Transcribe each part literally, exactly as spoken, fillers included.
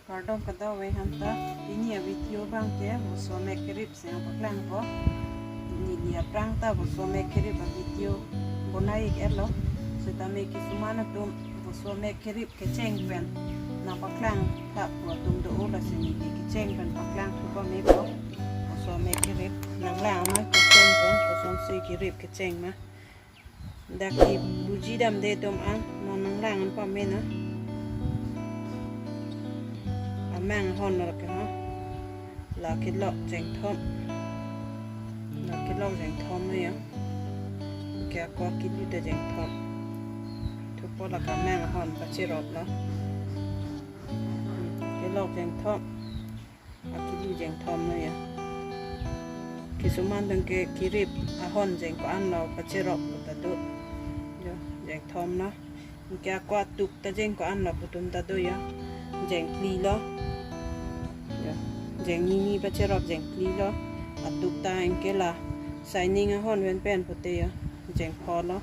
Kardom kadokave aphan ta, pini a-video abang ke boso mek kerip si nangpaklangpo. Neli aphrang ta boso mek kerip a-video bonai-ik-etlo. Sitame kisuman atum boso mek kerip kecheng pen nangpaklang tha pu atum do-o, lasi neli kecheng pen paklangthu pamepo. Boso mek kerip nanglang ma kecheng pen, kosonsi kerip kecheng ma. Dak kibuji damde atum an, non nanglang an pame na. Amang ahon lo ke ha. La kelok jengthom. La kelok jengthom lo ya. Ke ako kilu ta jengthom. Thupo, la ke amang ahon pacherop lo. Kelok jengthom. Akilu jengthom lo ya. Kisuman dong ke kerip ahon jeng ko-an lo pacherop ta do. Jo, jengthom lo. Ke ako atuk ta jeng ko-an lo pu atum ta do ya. Jengphli lo. Jo, jenghini pacherop jengphli lo. Atuk ta anke la shining ahon pen pen pute ya. Jengpho lo.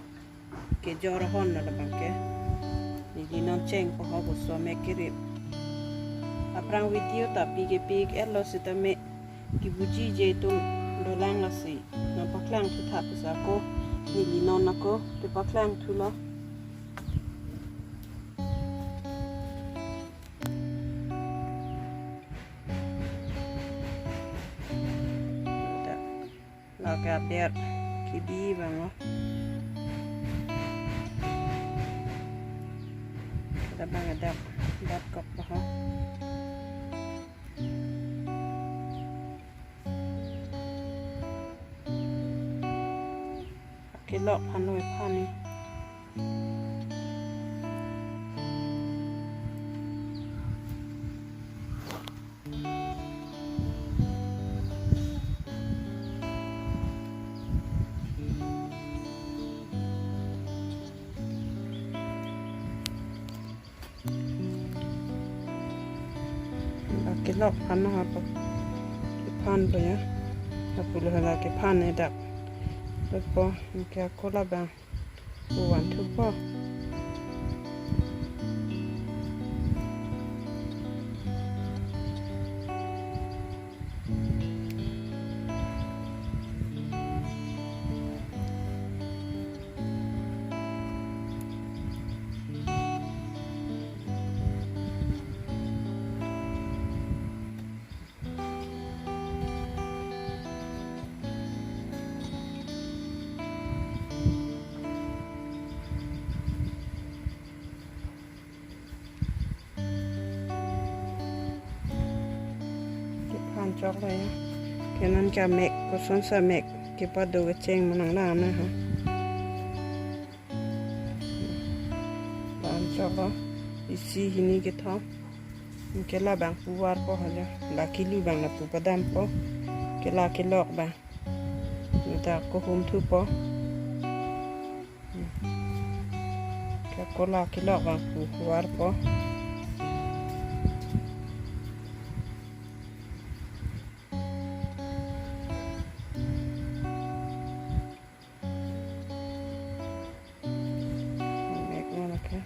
Kejor ahon lo labang ke. Neli non chengpo ho boso mek kerip. Aphrang video ta pi kepi-ik-etlo sitame kibujije atum dolang, lasi nangpaklangthu tha pusi ako neli non ako kepaklangthu lo. La ke aber kebi abang lo. Kita bang adap, adap kok bah. Kelok aphan noi aphan ni. La kelok aphan no hapo. Kephan po ya. Lapulo hala kephan ne dak. Lapo, anke ako labang puvan thupo. Kephan choklo ya. Ke non ke amek, kosonsi amek kepado kecheng ma nanglang na ha. Phan choklo. Isi hini kethom. Anke labang puvarpo ho ya. La kilu abang lapu padampo. Ke la kelok abang. Neta ako hum thupo. Ke ako la kelok abang puvarpo. Mek lo lake.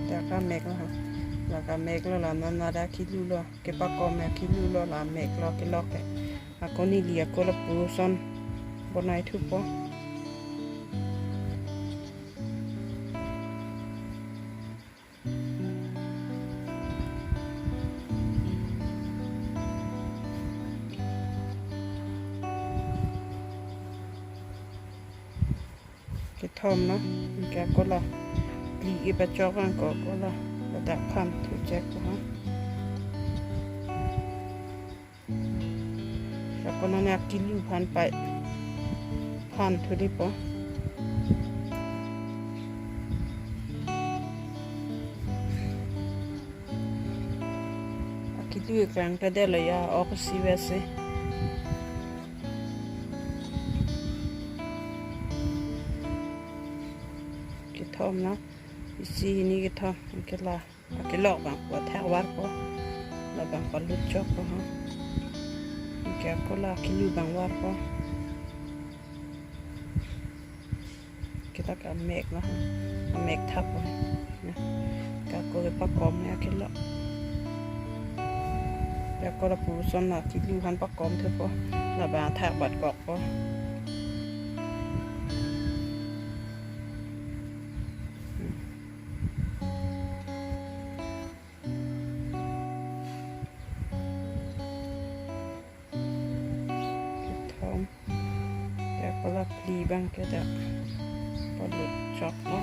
Dak amek lo ha. La ke amek lo, la non la dak kilu lo. Kepakom ya kilu lo, la amek lo kelok ke. Ako neli ako lapuson bonai thupo. Kethom na, anke ako la phli kepachok abang ko, ako la ladak phan thu chek ko ha. Ako non akilu aphan pai phan thu dipo. Akilu eklang ta delo ya, ok si vesi. Kethom na, isi hini kethom, anke la akelok abang pu athak varpo. Labang palut chokpo ha. Anke ako la kilu abang varpo. Kita ke amek lo ha. Mek thap po. Ako kepakom ya kilo. Ako lapuson la kilu aphan pakom thupo. Labang athak bat kokpo. Kethom. Ako la phli abang ke dak palut choklo.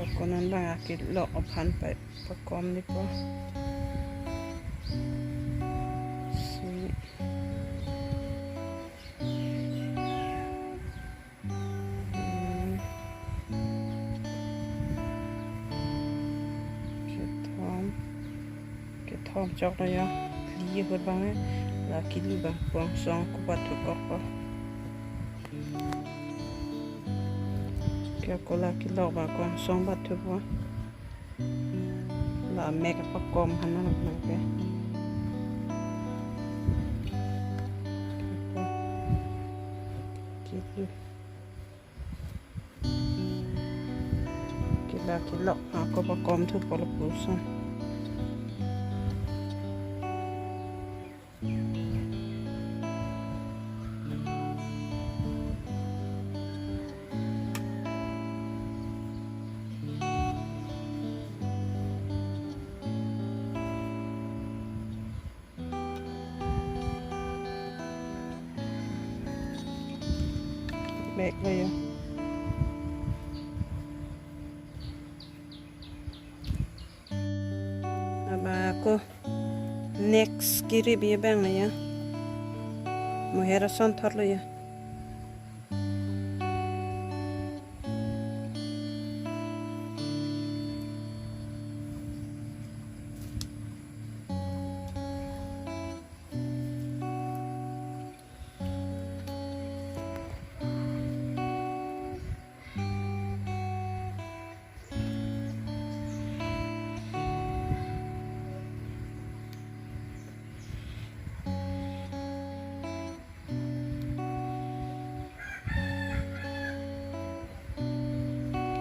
Ako non abang akilok aphan pa, pakom dipo. Si. Hmm. Kethom. Kethom choklo ya. Phli ahut abang, eh. La kilu abang koangsong kobat thu kokpo. Ako la kilok abang koangsong bat thupo. La mek pakom aphan nang ke. Kilu. Kila kilok ako pakom thupo lapuson. Mek lo ya. Abang ako next kiri bi abang lo ya. Moher asonthot lo ya.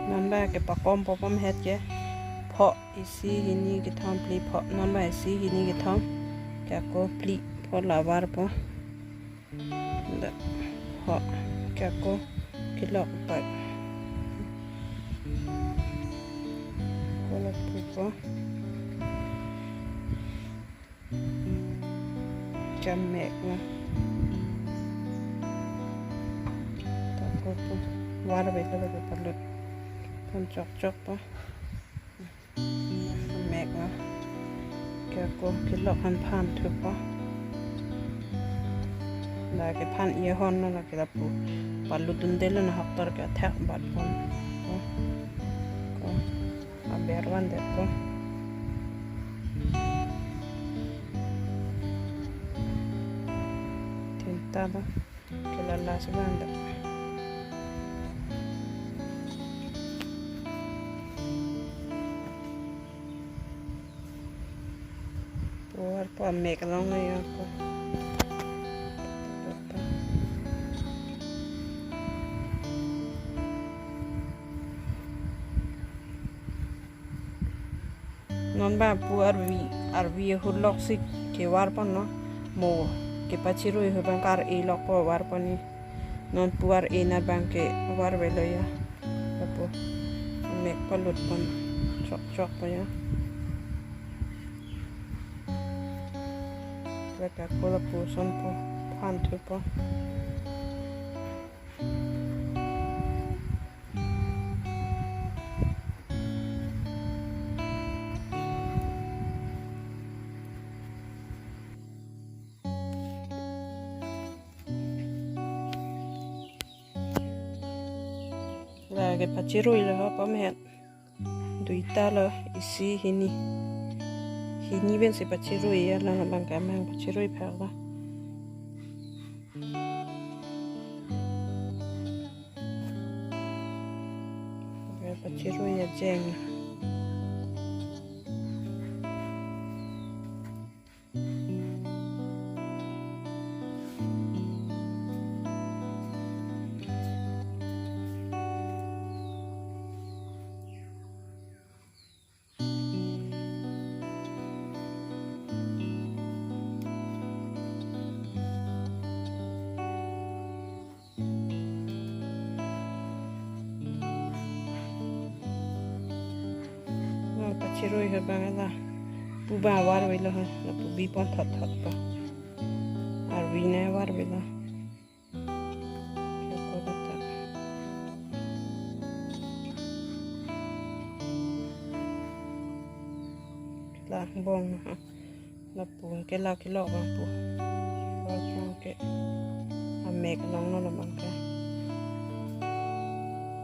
Non abang kepakom po pom het ke. Pho isi hini kethom phli pho. Non abang isi hini kethom. Ako phli pho la varpo. Dak pho. Ako kilok pat. Ako lapu po. Kamek na. Ako po. Varvelo ke palut. Pon chokchok po. Mek na. Ako kilok aphan phan thupo. La kephan ihon na la ke lapu. Palut dundelo na hoktor ke athak bat pon. Ako. Aber vandet po. Tinta ba. Ke la last vandet. Puar pa mek along ya ako. Non ba pu arvi, arvi ahut lok si kevar ponlo. Mo kepachirui ahut abang ke ar-e lok po var pon ni. Non pu ar-e na abang ke varvelo ya. Lapu mek palut pon chokchok po ya. Mek ako lapuson po phan thupo. La kepachirui lo ho pom het. Duita lo isi hini. Hini pen si pachirui ya, la abang ke amang pachirui phak lo. Pachirui ajeng. Chirui he bang la pu ba varvelo ha, lapu bi pon thot thot pa. Arvi ne varvelo. Ke ko kata. La bong ha. Lapu ke la kelok abang pu. Var pon ke amek along non abang ke.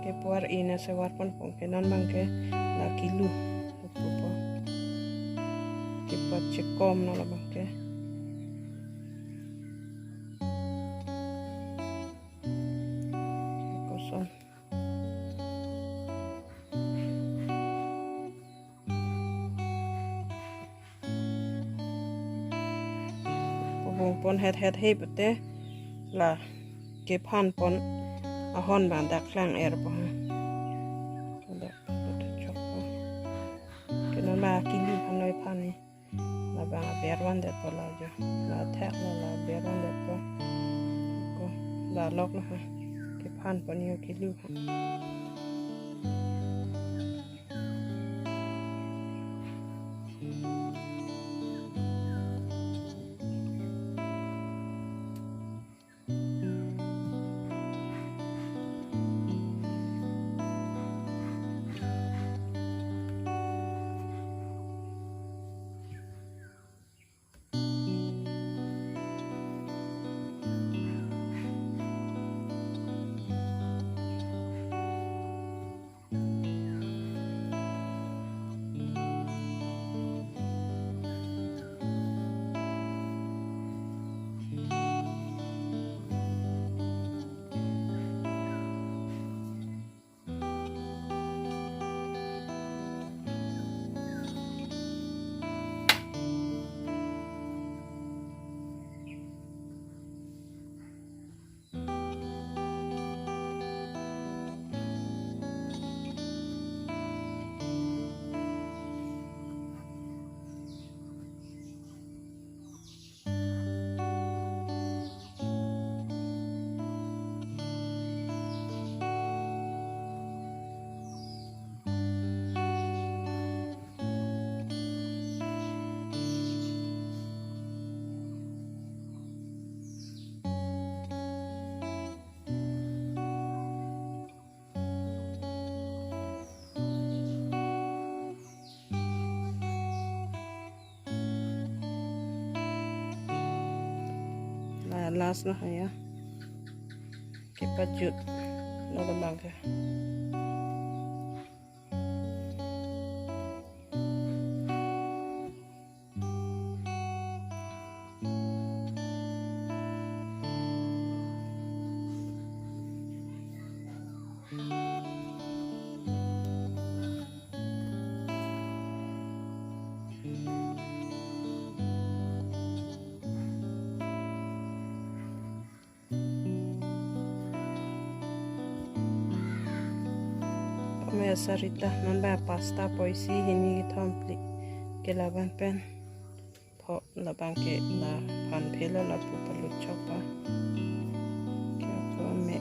Ke puar ina se var pon pon ke non abang ke la kilu. Lapu po. Kepachekom non abang ke. Koson. Pabung pon het het he pute la kephan pon ahon bang dak klang er po ha. Dak pute chok po. Ke non la kilu hanoi phan ni. La bang aber vandet po la jo. La thek la la aber vandet po. Ko la lok na ha. Kephan pon yo kilu ha. La last na ha ya. Kepajut. Lo abang ke. Pame asarita, non ba pasta poisi hini kethom phli. Ke laban pen pho labang ke la phan phelo lapu palut chok pa. Ke ako ame.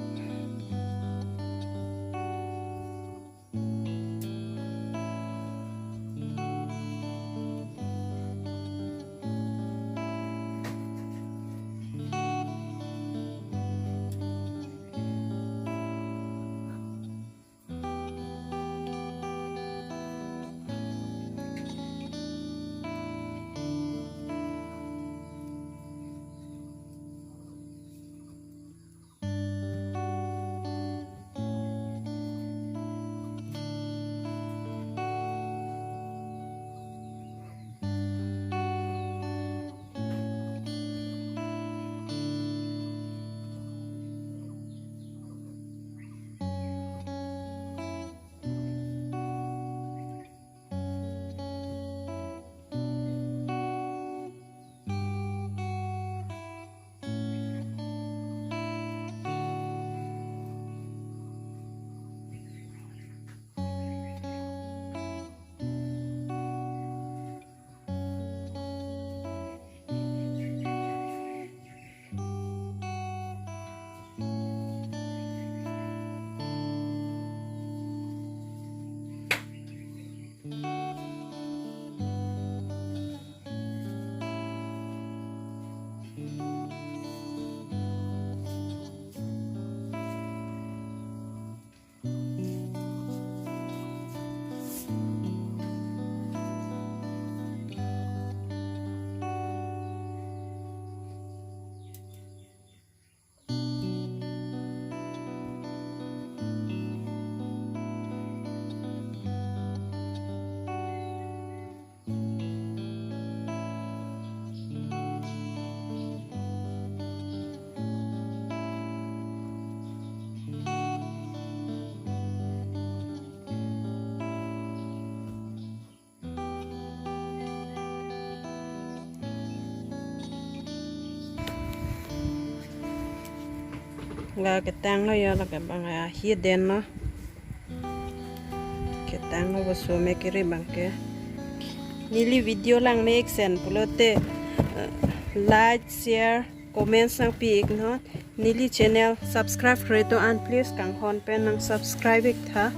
La ketanglo yo, la ke bang ahi aden lo. Ketanglo, bosome kiri bang ke. Neli video langme iksen pulote, eh, like, share, comment nangpi iknon. Neli channel subscribe kre do-an, please kanghon pen nang subscribe ik tha.